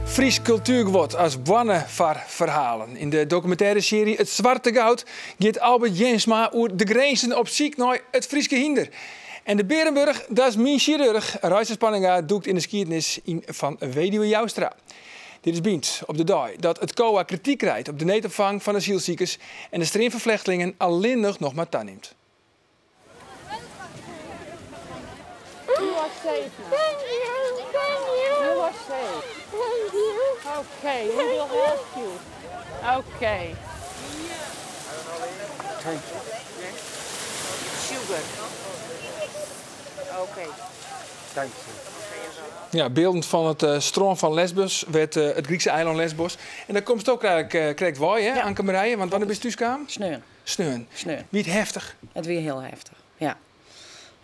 Frysk kultuerguod as boarne foar ferhalen. Yn de dokumintêresearje It Swarte Goud giet Albert Jensma oer de grinzen op syk nei it Fryske hynder. En de Berenburg, dat is myn sjirurch. Reitse Spanninga dûkt yn de skiednis yn fan Weduwe Joustra. Dit is Bynt op de dei dat it COA krityk krijt op de needopfang fan asylsikers en de stream fan flechtlingen allinnich noch mar tanimt. You are safe now. Thank you. Thank you. You are safe. Thank you. Okay, we will help you. Okay. Thank you. Sugar. Okay. Thank you. Ja, bylden fan it eh, strân fan Lesbos, wêr't eh, it Grykske eilân Lesbos. En dêr komst ek eigentlik eh, krekt wei, hè, Anke Marije? Want wannear bist thúskaam? Sneon. Sneon. Sneon. Wie it heftich? It wie hiel heftich, ja.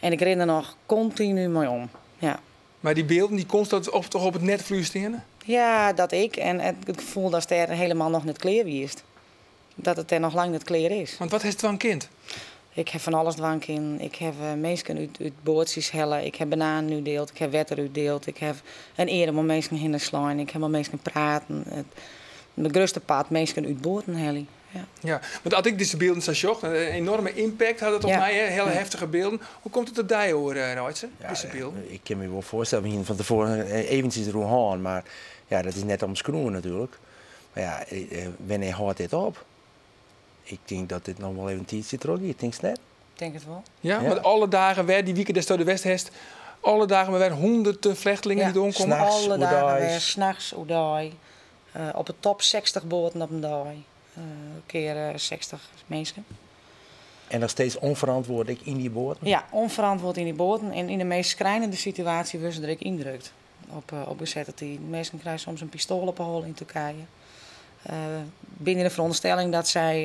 En ik rin der noch kontinu mei om, ja. Mar dy bylden dy konstant op, toch op it netflues steane? Ja, dat ek. En it gefoel datst dêr hielendal noch net klear wiest. Dat it dêr noch lang net klear is. Want wat hast dwaan kind? Ik ha fan alles dwaan kinnen. Ik ha minsken út boatsjes helle. Ik ha bananen útdield. Ik ha wetter útdield. Ik ha in earm om minsken hinne slein. Ik ha mei minsken praten. It grutste part minsken út boaten helje. Ja. Ja, want as ik dizze bylden sa sjoch, in enoarme impact hat it op my, hè, hiele heftige bylden. Hoe komt it op dy oer, Reitse, dizze bylden? Ik kin my wol foarstelle, we hiene fan tefoaren eventsjes deroer hân, mar ja, dat is net omskreaun natuerlik. Mar ja, wannear hâldt dit op? Ik tink dat dit noch wol even in tiidsje trochgiet, tinkst net? Tink it wol. Ja, want alle dagen wer, dy wike datsto der west hast, alle dagen mar wer hûnderten flechtlingen dy't oankomme. Nachts, Alle dagen wer, oerdeis. nachts, oerdei. Op de top 60 boaten op in dei. Kear 60 minsken. En noch steeds ûnferantwurde ek yn dy boaten? Ja, ûnferantwurde yn dy boaten. En yn de meast skrijnende situaasje wurde se der ek yndrukt. Op besette tiden. Minsken krije soms in pistoal op 'e holle yn Turkije. Binne yn de ferûnderstelling dat sy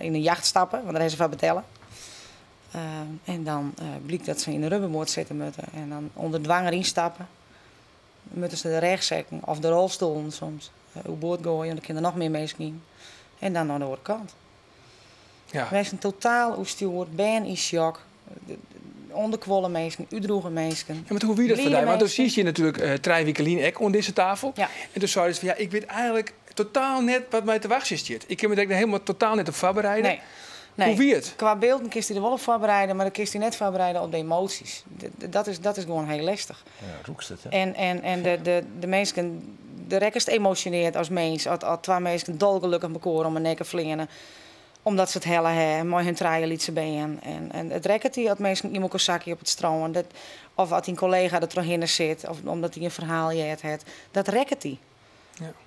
yn in jacht stappe, want dêr hawwe se foar betelle. En dan blykt dat se yn in rubberboat sitte moatte en dan ûnder dwang deryn stappe. Moatte se de rêchsekken of de rolstoelen soms oerboard goaie, want der kinne noch mear minsken yn. En dan oan de oare kant. Minsken totaal oerstjoer, bern yn shock, ûnderkuolle minsken, útdrûge minsken. Ja, mar hoe wie dat foar dy? Want do sietst hjir natuerlik 3 wiken lyn ek oan dizze tafel. Ja. En doe seidest fan ja, ik wit eigentlik totaal net wat my te wachtsjen stiet. Ik kin my der ek hielendal totaal net op foarbereide. Nee. Nee. Hoe wie it? Kwa bylden kinst dy der wol op foarbereide, mar dan kinst dy net foarbereide op de emoasjes. Dat is gewoan hiel lestich. Ja, rûkst it, hè? En de minsken, do rekkest emosjoneard as mins, as twa minsken dolgelokkich mekoar om 'e nekke fleane, omdat se it helle ha mei hun trije lytse bern. En it rekket dy as minsken yn elkoar sakje op it strân, of as dyn kollega der trochhinne sit, of omdat dy in ferhaal heard hat. Dat rekket dy.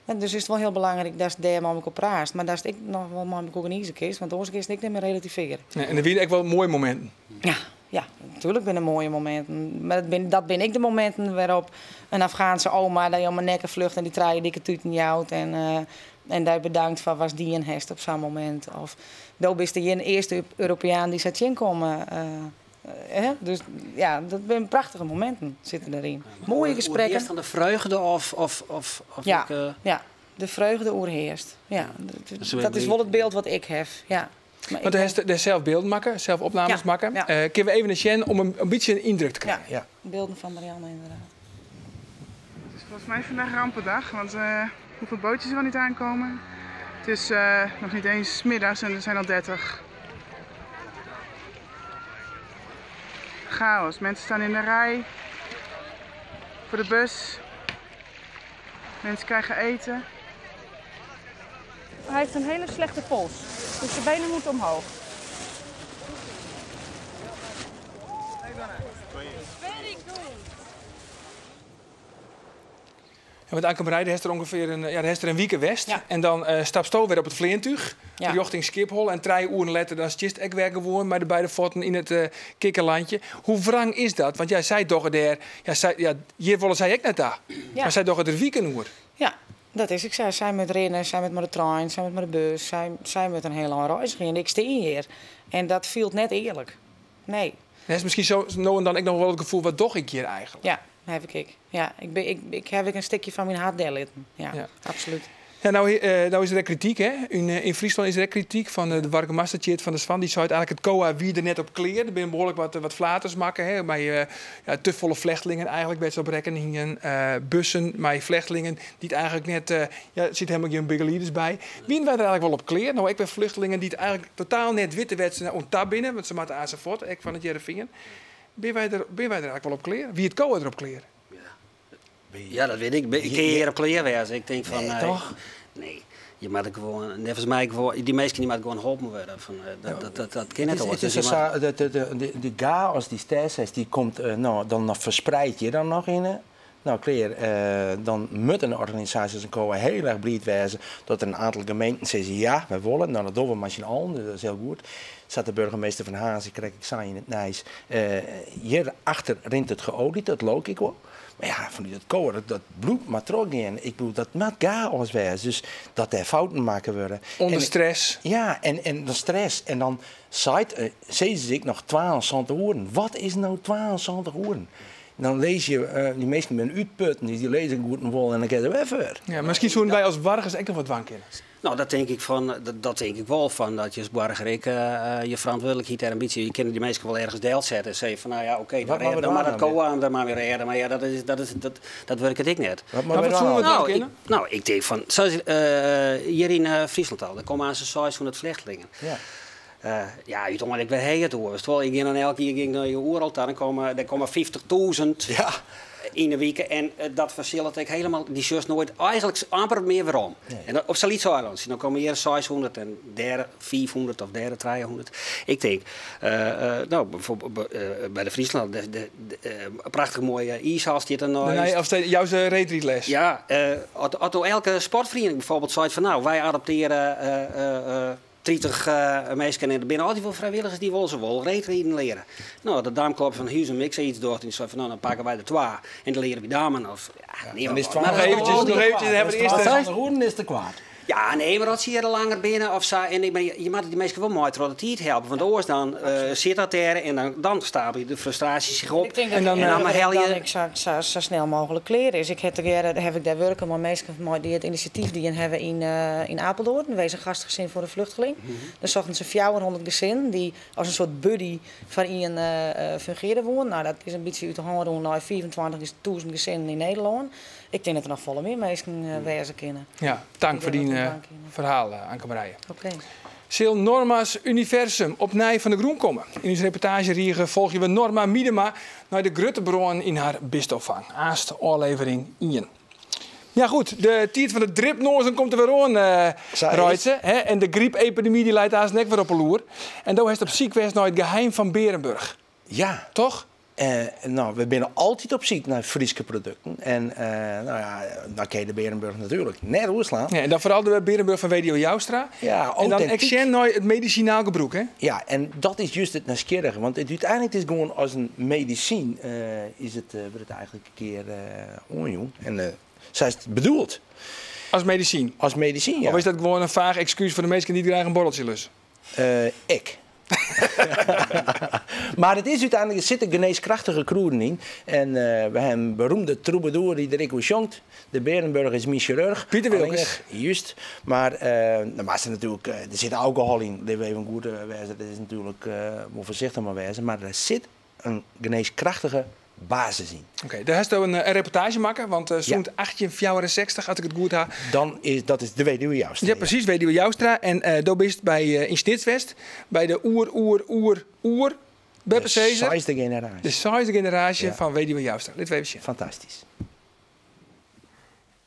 En dus is it wol hiel belangryk datst dêr mei elkoar praatst, mar datst ek noch wol mei elkoar gnize kinst, want oars kinst ek net mear relativearje. Nee, en der wiene ek wol moaie mominten. Ja, ja, natuerlik binne der moaie mominten. Mar dat binne ek de mominten wêrop't in Afghaanse oma dy om 'e nekke flucht en dy trije dikke tuten jout en dy bedankt foar watst dien hast op sa'n momint. Of do bist de earste Europeaan dy't sy tsjinkomme. Hè? Dus ja, dat binne prachtige mominten sitte deryn. Moaie gesprekken. Oerhearst dan de freugde of Ja, ek, ja, de freugde oerhearst. Ja, Dus dat is wol it byld wat ik haw. Ja. Want do hast dêr sels bylden makke, sels opnames Ja, makke. ja. Kinne we even sjen om in bytsje in yndruk te krijen? Ja, bylden fan Marianne ynderdaad. Het is volgens mij vandaag rampendag, want hoeveel bootjes er wel niet aankomen. Het is nog niet eens middags en er zijn al 30. Chaos, mensen staan in de rij voor de bus. Mensen krijgen eten. Hij heeft een hele slechte pols, dus de benen moeten omhoog. Very good. Ja, want Anke Marije, hast der ûngefear in, ja, hast der in wike west. Ja. En dan stapsto wer op it fleantúch Ja. rjochting Schiphol. En 3 oeren letter dan stiest ek wer gewoan mei de beide fuotten yn it kikkerlandje. Hoe wrang is dat? Want ja, sy dogge dêr, ja, sy, ja, hjir wolle sy ek net ta. Ja. Mar sy dogge der wiken oer. Ja, dat is ek sa. Sy moat rinne, sy moat mei de trein, sy moat mei de bus, sy moat in hiele ein reizgje. En ik stean hjir. En dat fielt net earlik. Nee. En is miskien sa no en dan ek noch wol it gefoel, wat doch ik hjir eigentlik? Ja, haw ik ek. Ja, ik ha ek in stikje fan myn hert dêr litten. Ja, Ja. absolút. Ja, no, no is der ek krityk, hè? Yn, yn Fryslân is der ek krityk fan de boargemaster Tjeerd van der Zwan. Dy seit eigentlik it COA wie der net op klear. Der binne behoarlik wat flaters makke, hè, mei ja, te folle flechtlingen eigentlik wêr't se op rekken hienen. Bussen mei flechtlingen dy't eigentlik net, ja, der sit helemaal gjin begelieders by. Wienen wy der eigentlik wol op klear? No ek wer flechtlingen dy't eigentlik totaal net witte wêr't se oan ta binne, want se moatte aanst fuort, ek fan it Hearrenfean. Binne wy der eigentlik wol op klear? Wie it COA der op klear? Ja, dat wit ik. Ik kin hjir op klear wêze. Ik tink fan. Nee, toch? Nee. Je moatte gewoan, neffens my gewoan, dy minsken dy moatte gewoan holpen wurde. Fan, dat kin net oars. Het is sa, de chaos dy stêd dy komt, no, dan noch ferspreid je dan noch yn. No, klear, dan moat in organisaasje as in COA hiel erch bliid wêze dat der in oantal gemeenten sizze ja, wy wolle. No, dat dogge we mei syn allen, dus dat is hiel goed. Sa't de boargemaster fan Harns, ik krekt ik sei yn it nijs, hjir achter rint it geolied, dat leau ik wol. Mar ja, fan dat COA, dat bliuwt mar trochgean. Ik bedoel, dat moat chaos wêze, dus dat dêr fouten makke wurde. Under stress. Ja, en dan stress. En dan seit, sizze se ek noch 72 oeren. Wat is no 72 oeren? Dan lizze je, dy minsken binne útputten, dus dy lizze goed en wol en dan kinne se wer fuort. Ja, miskien soene wy as boargers ek noch wat dwaan kinne. No, dat tink ik fan, dat tink ik wol, fan dat je as boarger ek je ferantwurdlikheid dêr in bytsje, je kinne dy minsken wol ergens delsette en sizze fan, no ja, oké, dan rêde, dan moat it COA dan mar wer rêde, mar ja, dat is, dat is, dat, dat wurket ek net. Wat moatte we dwaan? No, ik, no, ik tink fan, sa hjir yn Fryslân al, der komme aanst 600 flechtlingen. Ja. Ja, úteinlik wer ha je it oer. Witst wol, ik gean dan elk jier gean ik nei Oerol ta, dan komme, der komme 50.000 ja. yn 'e wike en dat fersillet ek helemaal, dy sjochst noait eigentlik amper mear werom. Nee. En op sa'n lyts eilantsje, dan komme hjir 600 en dêr 500 of dêr 300. Ik tink, no, bijvoorbeeld by de Friesland, de prachtich moaie iishal stiet der neist. Of joust de reedrydles. Ja, as elke sportferiening bijvoorbeeld seit fan no, wy adoptearje 30 minsken en der binne altyd wol frijwilligers dy't wol se wol reedriden leare. No, de damklup fan Huzum ek sayts docht en dy sei fan no, dan pakke wy der twa en dan leare wy dammen of ja, Dan is Nog eventjes, nog eventjes, dan hebben we de eerste. 12 oeren is te kwaad. Ja, nee, mar as se hjir langer binne of sa en ik ben, je moatte dy minsken wol mei troch de tiid helpe, want oars dan sit dat dêr en dan stapelje de frustraasjes sich op. Ik tink En dat dan, en dan dan helje dan ek sa snel mooglik klear is. Ik ha tegearre haw ik dêr wurke mei minsken mei dy't it inisjatyf dien hawwe yn yn Apeldoorn. Wees in gastgezin foar de vluchteling. Dêr sochten se 400 gesinnen dy't as in soart buddy foar ien fungearje woenen. No, dat is in bytsje út de hân rûn nei 25.000 gesinnen yn Nederlân. Ik tink dat der noch folle mear minsken wêze kinne. Ja, tank Dy't foar dêr dyn wat oan dwaan kinne. ferhaal, Anke Marije. Oké. Sil Norma's Universum opnij fan de grûn komme? Yn ús reportaazjerige folgje we Norma Miedema nei de grutte brân yn har bistopfang. Aanst ôflevering 1. Ja goed, de tiid fan de dripnoazen komt der wer oan, Sa is. Reitse. Hè? En de grypepidemy dy leit aanst ek wer op 'e loer. En do hast op syk west nei it geheim fan Berenburg. Ja. Toch? No, we binne altyd op syk nei Fryske produkten. En no ja, dan kin je de Berenburg natuerlik net oerslaan. Ja, en dan foaral de Berenburg fan Weduwe Joustra. Ja, En dan ek authentiek. sjen nei it medisinaal gebrûk, hè? Ja, en dat is juist it nijsgjirrige. Want it úteinlik is gewoan as in medisyn, is it, wurdt it eigentlik in kear oanjûn. En sa is it bedoeld. As medisyn? As medisyn, ja. Of is dat gewoan in faach ekskús foar de minsken dy't graach in borreltsje lusse? Ik. Mar it is úteinlik, der sitte genêskrachtige krûden yn. En we hawwe in beroemde troubadour dy't der ek oer sjongt. De Berenburg is myn sjirurch. Piter Wilkens. Allinnich, juist. Mar dan moatst der natuerlik, der sit alkohol yn, litte we even goed wêze. Dat is natuerlik, wol foarsichtich mei wêze. Mar der sit in genêskrachtige basis yn. Oké, dêr hast in reportaazje makke, want sûnt Ja. 1864, as ik it goed ha. Dan is dat is de Weduwe Joustra. Ja, presys, Weduwe Joustra. En do bist by yn Snits west, by de oer, oer, oer, oer beppe De sizzer. seisde generaasje. De seisde generaasje Ja. fan Weduwe Joustra. Litte we even sjen. Fantastysk.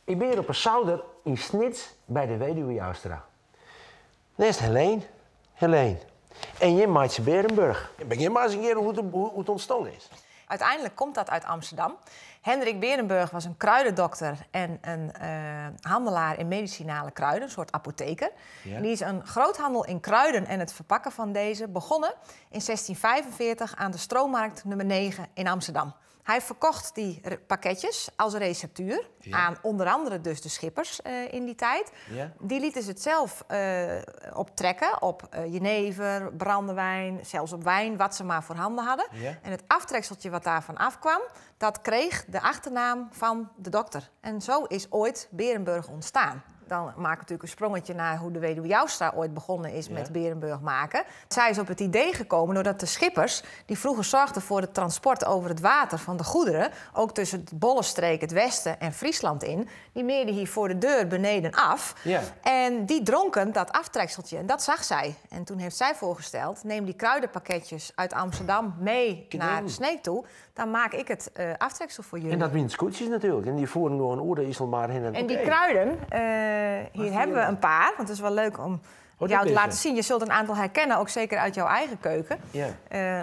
Ik bin hjir op 'e souder yn Snits by de Weduwe Joustra. Nêst Helene. Helene. En jim meitsje Berenburg. Begjin mar ris in kear hoe't it ûntstien is. Uiteindelijk komt dat uit Amsterdam. Hendrik Berenburg was een kruidendokter en een handelaar in medicinale kruiden, een soort apotheker. En die is een groothandel in kruiden en het verpakken van deze begonnen in 1645 aan de Stromarkt nummer 9 in Amsterdam. Hij verkocht die pakketjes als receptuur aan onder andere dus de schippers in die tijd. Die lieten ze het zelf optrekken op jenever, brandewijn, zelfs op wijn, wat ze maar voorhanden hadden. En het aftrekseltje wat daarvan afkwam, dat kreeg de achternaam van de dokter. En zo is ooit Berenburg ontstaan. Dan maak ik natuurlijk een sprongetje naar hoe de weduwe Joustra ooit begonnen is met Berenburg maken. Zij is op het idee gekomen doordat de schippers, die vroeger zorgden voor het transport over het water van de goederen, ook tussen het Bollenstreek, het Westen en Friesland in, die meerden hier voor de deur beneden af. En die dronken dat aftrekseltje. En dat zag zij. En toen heeft zij voorgesteld, neem die kruidenpakketjes uit Amsterdam mee naar Sneek toe. Dan maak ik het aftreksel voor jullie. En dat wienen scootjes natuurlijk. En die voeren gewoon oer de IJsselmaar heen en En die kruiden, hier hebben we een paar. Want het is wel leuk om jou te laten zien. Je zult een aantal herkennen, ook zeker uit jouw eigen keuken.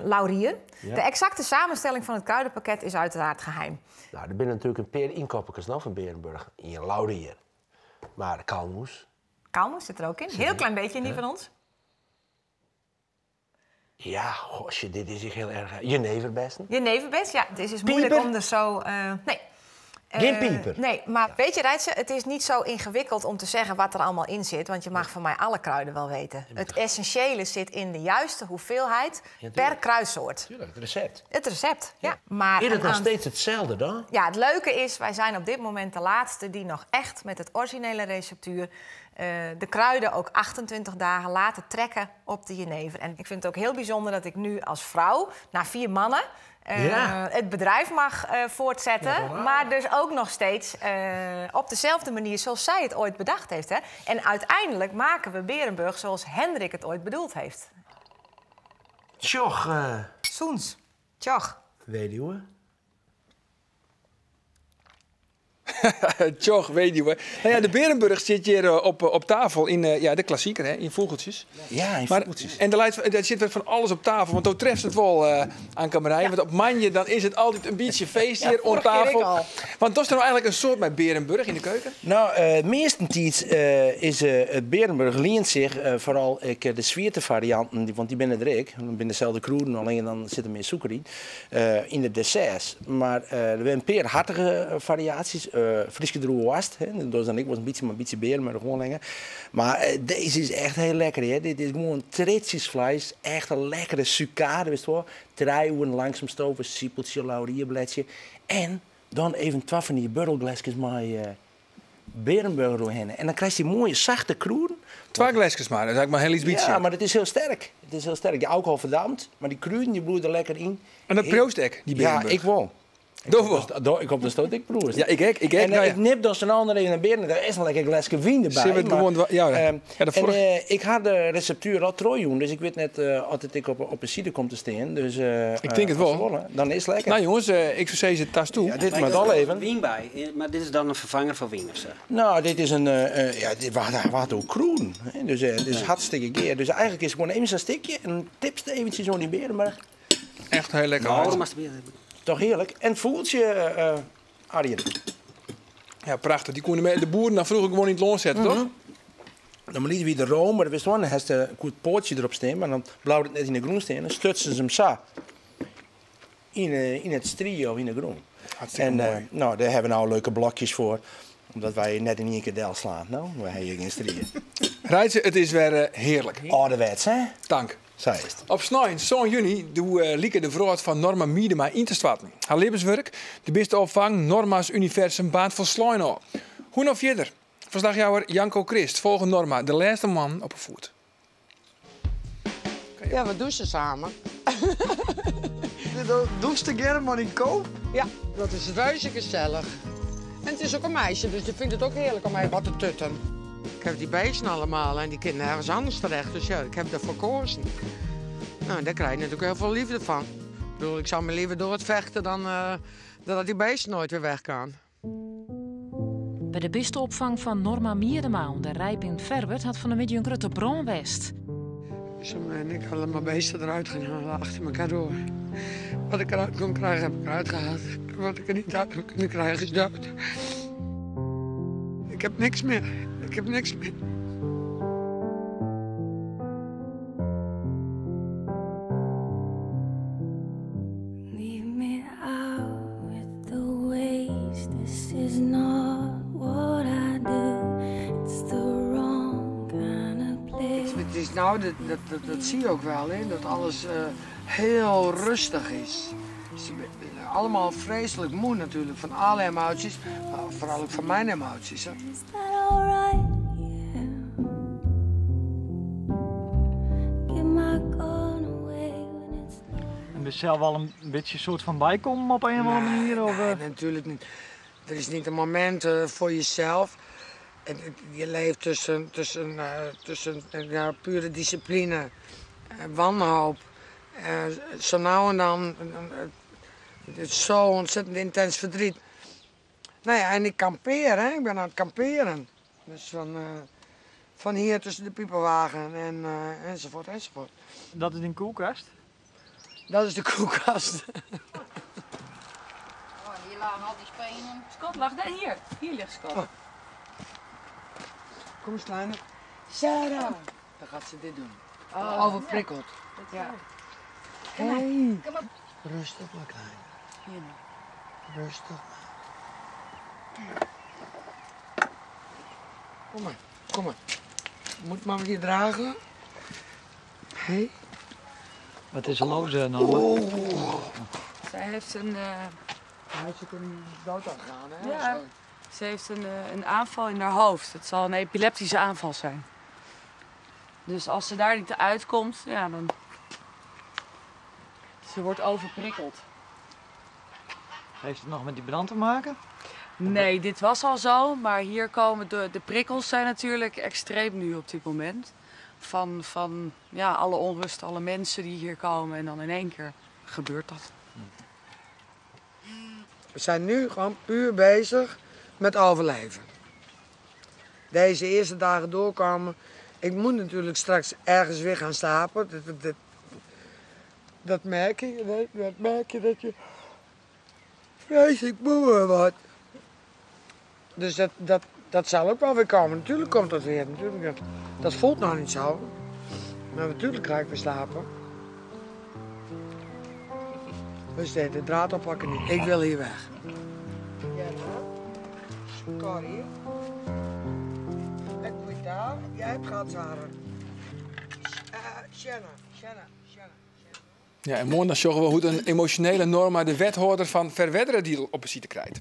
Laurier. De exacte samenstelling van het kruidenpakket is uiteraard geheim. Nou, er zijn natuurlijk een paar inkoppertjes nog van Berenburg. In laurier. Maar kalmoes. Kalmoes zit er ook in. Heel klein beetje in die van ons. Ja, gosje, dit is heel erg. Jeneverbessen. Jeneverbes, ja. Het is dus moeilijk om er zo... nee. Geen pieper. Nee, maar weet je, Reitse, het is niet zo ingewikkeld om te zeggen wat er allemaal in zit. Want je mag van mij alle kruiden wel weten. Het essentiële zit in de juiste hoeveelheid per kruidsoort. Tuurlijk, het recept. Het recept, ja. Maar is het nog steeds hetzelfde dan? Ja, het leuke is, wij zijn op dit moment de laatste die nog echt met het originele receptuur de kruiden ook 28 dagen laten trekken op de jenever. En ik vind het ook heel bijzonder dat ik nu als vrouw, na 4 mannen, het bedrijf mag voortzetten. Ja, maar dus ook nog steeds op dezelfde manier zoals zij het ooit bedacht heeft. Hè? En uiteindelijk maken we Berenburg zoals Hendrik het ooit bedoeld heeft. Tjoch. Soens. Tjoch. Weduwe. Tjoch, weduwe. Nou ja, de Berenburg zit hier op tafel in de klassieker, hè, in vogeltjes. Ja, in vogeltjes. En er zit weer van alles op tafel, want dat treft het wel aan Kamerij. Ja. Want op manje dan is het altijd een beetje feest hier op tafel. Want dat is nou eigenlijk een soort met Berenburg in de keuken? Nou, meestentijd is het Berenburg leent zich vooral de zwierte varianten, want die binnen er ik. Dan binnen dezelfde kroeden, alleen dan zit er meer suiker in. In de desserts. Maar er zijn een paar hartige variaties. Friske droe-wast, hè. Dus dan ik was een beetje beren, maar gewoon lekker. Maar deze is echt heel lekker, hè. Dit is gewoon tritjesvlees, echt een lekkere sucade, wist je wel. 3 uur langzaam stoven, siepeltje, laurierbladje. En dan even 12 van die borrelglasjes met Berenburger doorheen. En dan krijg je die mooie zachte kroen. 2 glasjes maar, dat is eigenlijk maar heel iets beetje. Ja, maar het is heel sterk. Het is heel sterk. De alcohol verdampt, maar die kruiden die bloeien er lekker in. En dat proost ik, die Berenburg. Ja, ik wel. Ik op de stoot, ik proef. Ja, ik. En nou, ja. Ik nip dan zo'n ander even naar binnen. Daar is een lekker glasje wijn erbij. Maar, gewoon, ja, en, ik had de receptuur al trooien, dus ik weet net altijd ik op een side kom te staan. Dus, ik denk het wel. Dan is het lekker. Nou jongens, ik zou zeggen, tas toe. Ja, dit maar al even. Wien bij, maar dit is dan een vervanger voor wien of zo? Nou, dit is een, ja, dit wat ook kroen. Dus het is hartstikke geer. Dus eigenlijk is het gewoon even zo'n stikje en een tipste eventjes zo'n die beren, maar echt heel lekker. Nou, toch heerlijk. En voelt je, Arjen. Ja, prachtig. Die konden de boeren dan vroeger gewoon in het loon zetten, toch? Dan lieten we de room, maar dat wist wel, dan heeft een goed pootje erop staan, maar dan blauwt het net in de groen staan. Dan stutsen ze hem zo in het strie of in de groen. Hartstikke mooi. Nou, daar hebben we nou leuke blokjes voor, omdat wij net in één keer del slaan. Nou, wij hebben geen strieën. Reitse, het is weer heerlijk. Ouderwets, hè? Dank. Zij is het. Op 9 juni doe Lieke de vrood van Norma Miedema in te starten. Haar levenswerk, de beste opvang, Norma's Universum baant van Sluin op. Hoe nog verder? Verslagjouwer Janko Christ volgen Norma, de laatste man op een voet. Ja, we douchen samen. Douche de maar in koop? Ja, dat is reuze gezellig. En het is ook een meisje, dus die vindt het ook heerlijk om even wat te tutten. Ik heb die beesten allemaal en die kinderen ergens anders terecht. Dus ja, ik heb daarvoor gekozen. Nou, daar krijg je natuurlijk heel veel liefde van. Ik bedoel, ik zou me liever door het vechten dan dat die beesten nooit weer weg kan. Bij de bistenopvang van Norma Miedema onder Rijp in Ferwert had van de middag een grote brandwest. En ik had mijn beesten eruit gaan halen, achter elkaar door. Wat ik eruit kon krijgen, heb ik eruit gehaald. Wat ik er niet uit heb kunnen krijgen, is dood. Ik heb niks meer. Ik heb niks meer. Leave me out with the waste. This is not what I do. It's the wrong kind of place. Het is nou, dat zie je ook wel, hè, dat alles heel rustig is. Ze zijn allemaal vreselijk moe natuurlijk, van alle emoties, maar vooral ook van mijn emoties. Hè. Is that alright? Bist sels al in bytsje soart fan bykommen op in of oare manier? Of, Nee, natuurlijk niet. Er is niet een moment voor jezelf. Je leeft tussen ja, pure discipline, wanhoop. Zo nou en dan, het is zo ontzettend intens verdriet. Nou ja, en ik kampeer, hè. Ik ben aan het kamperen. Dus van hier tussen de piepenwagen en enzovoort, enzovoort. Dat is een koelkast? Dat is de koelkast. Oh, hier lagen al die spenen. Scott lag daar, hier. Hier ligt Scott. Oh. Kom eens, kleine. Sarah! Dan gaat ze dit doen. Oh, Overprikkeld. Ja. Hey. Kom maar. Rustig maar, kleine. Hier nou. Rustig maar. Kom maar, kom maar. Moet mama je dragen? Hey. Wat is er los, Norma? Oh. Zij heeft een... Hij zit een dood aan gaan, hè? Ja, ze heeft een aanval in haar hoofd. Het zal een epileptische aanval zijn. Dus als ze daar niet uitkomt, ja, dan... Ze wordt overprikkeld. Heeft het nog met die brand te maken? Nee, dit was al zo, maar hier komen de prikkels zijn natuurlijk extreem nu op dit moment. Van ja, alle onrust, alle mensen die hier komen en dan in één keer gebeurt dat. We zijn nu gewoon puur bezig met overleven. Deze eerste dagen doorkomen. Ik moet natuurlijk straks ergens weer gaan slapen. Dat merk je, dat merk je dat je vreselijk moe wordt. Dus dat zal ook wel weer komen. Natuurlijk komt dat weer. Natuurlijk, dat voelt nou niet zo. Maar natuurlijk ga ik weer slapen. Dus de draad oppakken niet. Ik wil hier weg. Ja, Corrie. Ik moet daar. Jij hebt gehad, Sarah. Shanna, Shanna, Shanna. Ja, en morgen dan zorgen we hoe een emotionele Norma de wethouder van Ferwerderadiel op bezitte krijgt.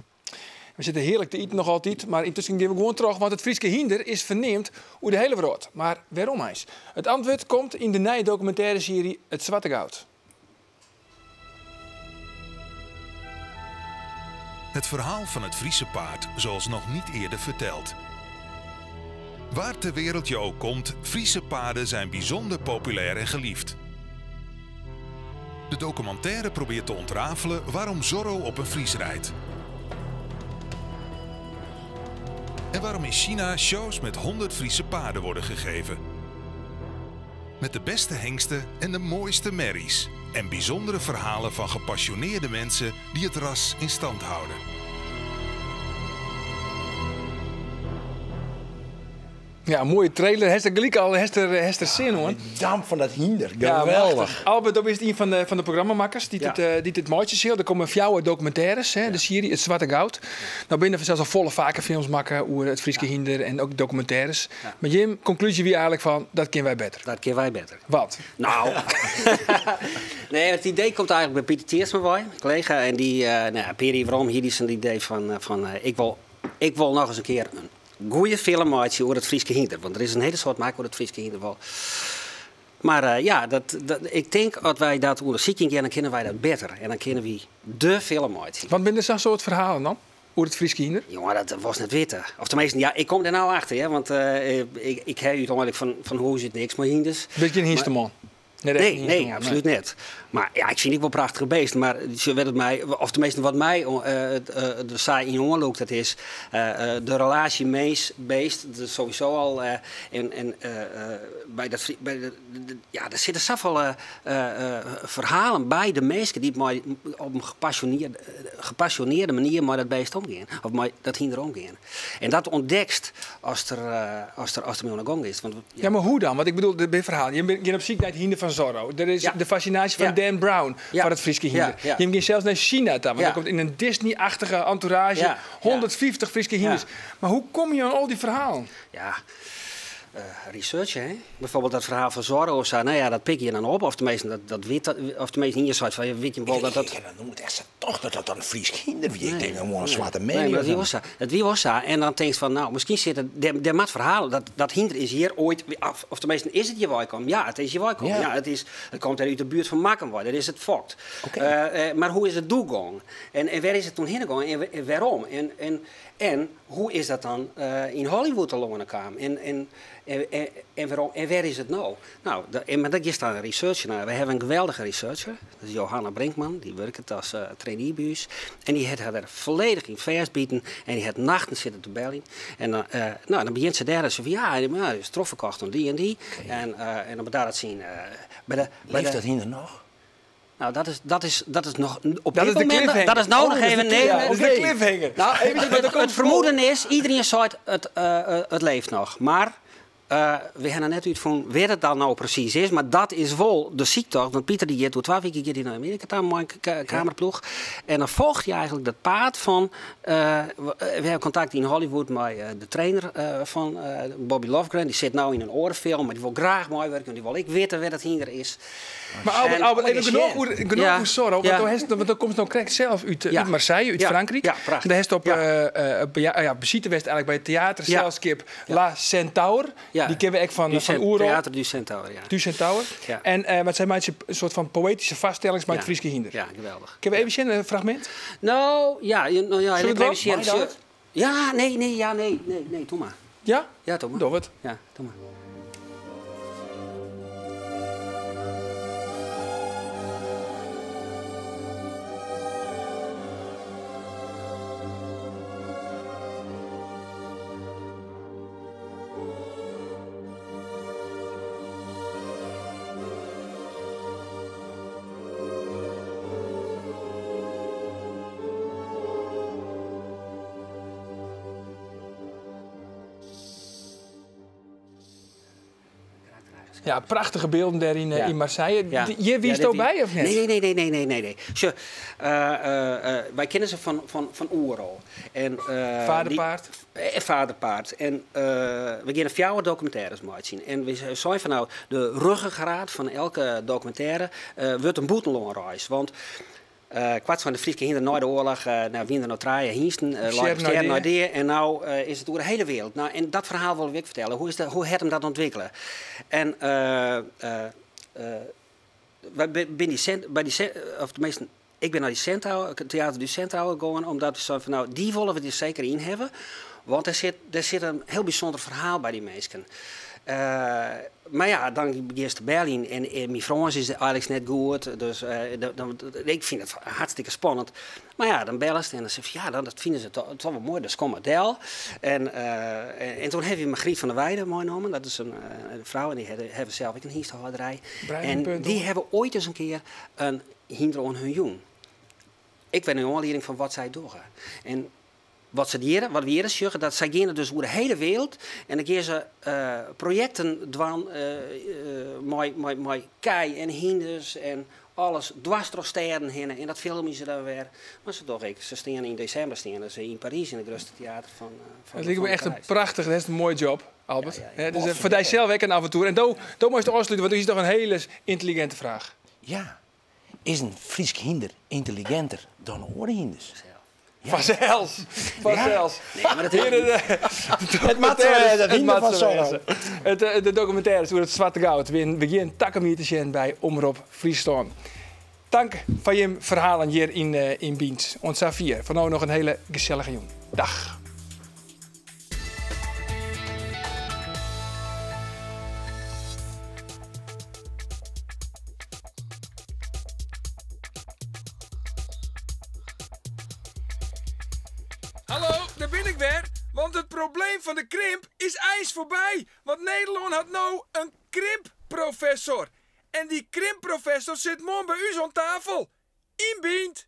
We zitten heerlijk te eten nog altijd, maar intussen gaan we gewoon terug, want het Fryske hynder is verneemd over de hele wereld. Maar waarom is? Het antwoord komt in de nieuwe documentaire serie Het Zwarte Goud. Het verhaal van het Friese paard zoals nog niet eerder verteld. Waar ter wereld je ook komt, Friese paarden zijn bijzonder populair en geliefd. De documentaire probeert te ontrafelen waarom Zorro op een Fries rijdt. En waarom in China shows met 100 Friese paarden worden gegeven. Met de beste hengsten en de mooiste merries. En bijzondere verhalen van gepassioneerde mensen die het ras in stand houden. Ja, een mooie trailer. Hester gelijk al, Hester zin, hoor. De damp van dat hinder. Ja, Geweldig. machtig. Albert, dat is een van de programmamakers die het mooitje ziet. Er komen fjouwe documentaires, hè, de serie Het Zwarte Goud. Nou binnen zelfs al volle vaker films maken over het Friese hinder en ook documentaires. Maar Jim, conclusie wie eigenlijk van, dat kennen wij beter. Dat kennen wij beter. Wat? Nou, nee, het idee komt eigenlijk bij Pieter Tiersma bij, collega. En die, nou, Peri, waarom hier is een idee van ik wil nog eens een keer een goeie film maken over het Friese hinder. Want er is een hele soort maken over het Friese hinder wel. Maar ja, ik denk dat wij dat onderzoeken gaan, dan kennen wij dat beter. En dan kennen we de film maken. Wat zijn er zo'n soort verhalen dan? Over het Friese hinder? Jongen, dat was net witte. Of tenminste, ja, ik kom er nou achter, hè, want ik heb uiteindelijk van hoe zit niks maar hinders. Ben je een hinsterman? Nee, Nee, nee, absoluut niet. Maar ja, ik vind het wel prachtige beest. Maar ze werd het mij, of tenminste wat mij de saai in jongen loopt, dat is de relatie mens-beest. Dat is sowieso al. Bij dat, bij de, de, ja, er zitten zoveel verhalen bij de mensen die maar op een gepassioneerde manier met dat beest omgaan. Of met dat hinder omgaan. En dat ontdekt als er mee aan de gang is. Want, ja. Ja, maar hoe dan? Want ik bedoel, de verhaal. Je bent op ziek naar het hinder van Zorro. Er is de fascinatie van Dan Brown van het Friese hinder. Je gaat zelfs naar China toe, want dan komt in een Disney-achtige entourage 150 Friese hinders. Maar hoe kom je aan al die verhalen? Ja. Researchen, hè? Bijvoorbeeld dat verhaal van Zorro of zo. Nou ja, dat pik je dan op. Of tenminste, dat weet, of tenminste hier soort van, weet je wel dat dat... Ik heb dat echt toch dat dat dan een Fries kinder wie. Ik denk gewoon een zwarte Nee, maar man. dat wie was zo. Dat wie was zo. En dan denk je van, nou, misschien zit het... Der mat verhalen, dat hinder is hier ooit... Af, of tenminste, is het hier waar komt? Ja, het is hier waar komt. Ja. Ja, het komt uit de buurt van Makkum, daar is het fokt. Maar hoe is het doorgegaan? En waar is het toen heen gegaan? En waarom? En hoe is dat dan in Hollywood te longen kwam? En waarom? En waar is het nou? Nou, maar dat is dan een researcher naar. We hebben een geweldige researcher. Dat is Johanna Brinkman. Die werkt als traineebuis. En die heeft haar er volledig in vastbieten. En die heeft nachten zitten te bellen. En dan nou, begint ze daar en ze van, ja, maar is trof verkocht om die en die. Okay. En dan daar dat zien. Leeft dat hier nog? Nou, dat is nog op dat dit is de moment. Dat is nou nog even. Nee, dat is de cliffhanger. Nou, het vermoeden is, iedereen zei het leeft nog. Maar we hebben net uit van waar het dan nou precies is. Maar dat is wel de ziekte. Want Pieter die doet 12 weken hier in Amerika daar een mooie kamerploeg. En dan volgt hij eigenlijk dat paad van. We hebben contact in Hollywood met de trainer van Bobby Lofgren. Die zit nou in een oorfilm, maar die wil graag mooi werken. Die wil ik weten waar dat hier is. Maar Albert, even genoeg Zorro. Want dan komt nou correct zelf uit Marseille, uit Frankrijk. Ja, prachtig. Daar is het op visite west eigenlijk bij het theaterzelskip La Centaur. Ja. Die kennen we echt van Oerol. Theater du Centaur, ja. Du Centaur. Ja. En wat zij maakt een soort van poëtische vaststellings met het Frieske hinder. Ja, geweldig. Kunnen we even zien een fragment? Nou, ja. Nou, ja, even zien. Ja, nee, doe maar. Ja? Ja, doe maar. Doe het. Ja, doe maar. Ja, prachtige beelden daar in Marseille. Ja. Je wist ook bij of niet? Nee. Zo, wij kennen ze van Oerol. En, Vaderpaard. Vaderpaard. En we gaan 4 documentaires maken zien. En we zijn van nou, de ruggengraat van elke documentaire wordt een boetenloonreis. Want kwart van de Frieske hinder na de oorlog, naar Winder naar Traaien, Hiensten, en nou is het door de hele wereld. Nou, en dat verhaal wil ik vertellen. Hoe het hem dat ontwikkelen? En wij bij die, of tenminste, ik ben naar die Centaur, Theater du Centaur gegaan, omdat we zo van, nou, die willen we er zeker in hebben. Want er zit een heel bijzonder verhaal bij die mensen. Maar ja, dan begint te bellen en mijn Frans is eigenlijk net goed. Dus ik vind het hartstikke spannend. Maar ja, dan bellen ze en dan zeggen ze, ja, dat vinden ze toch wel mooi. Dus kom maar del. En toen heb je Margriet van der Weijden meegenomen. Dat is een vrouw en die hebben zelf ook een hiestehouderij. En die hebben ooit eens een keer een hinder on hun jong. Ik ben een aanleiding van wat zij doen. En wat ze dieren, wat we hier zeggen, dat zij gaan dus over de hele wereld en dan gaan ze projecten doen met kei en hinders en alles dwars door steden heen en dat filmen ze dan weer. Maar ze toch, ze staan in december staan ze in Parijs in het grootste theater van. Het lijkt me echt een prachtig, dat is een mooi job, Albert. Ja, ja, ja. Dus voor zelf ook een avontuur. En doe maar eens de afsluiten, want dat is toch een hele intelligente vraag. Ja, is een Fries hinder intelligenter dan oorhinders? Ja. Vanzelfs. Vanzelfs. Nee, maar dat het de documentaire is over het Zwarte Goud. We beginnen takken te zien bij Omrop Friesland. Dank van je verhalen hier in Biens. Ons Safir. Voor nu nog een hele gezellige jong. Dag. Hallo, daar ben ik weer. Want het probleem van de krimp is ijs voorbij. Want Nederland had nou een krimpprofessor. En die krimpprofessor zit morgen bij u aan tafel. In Bient.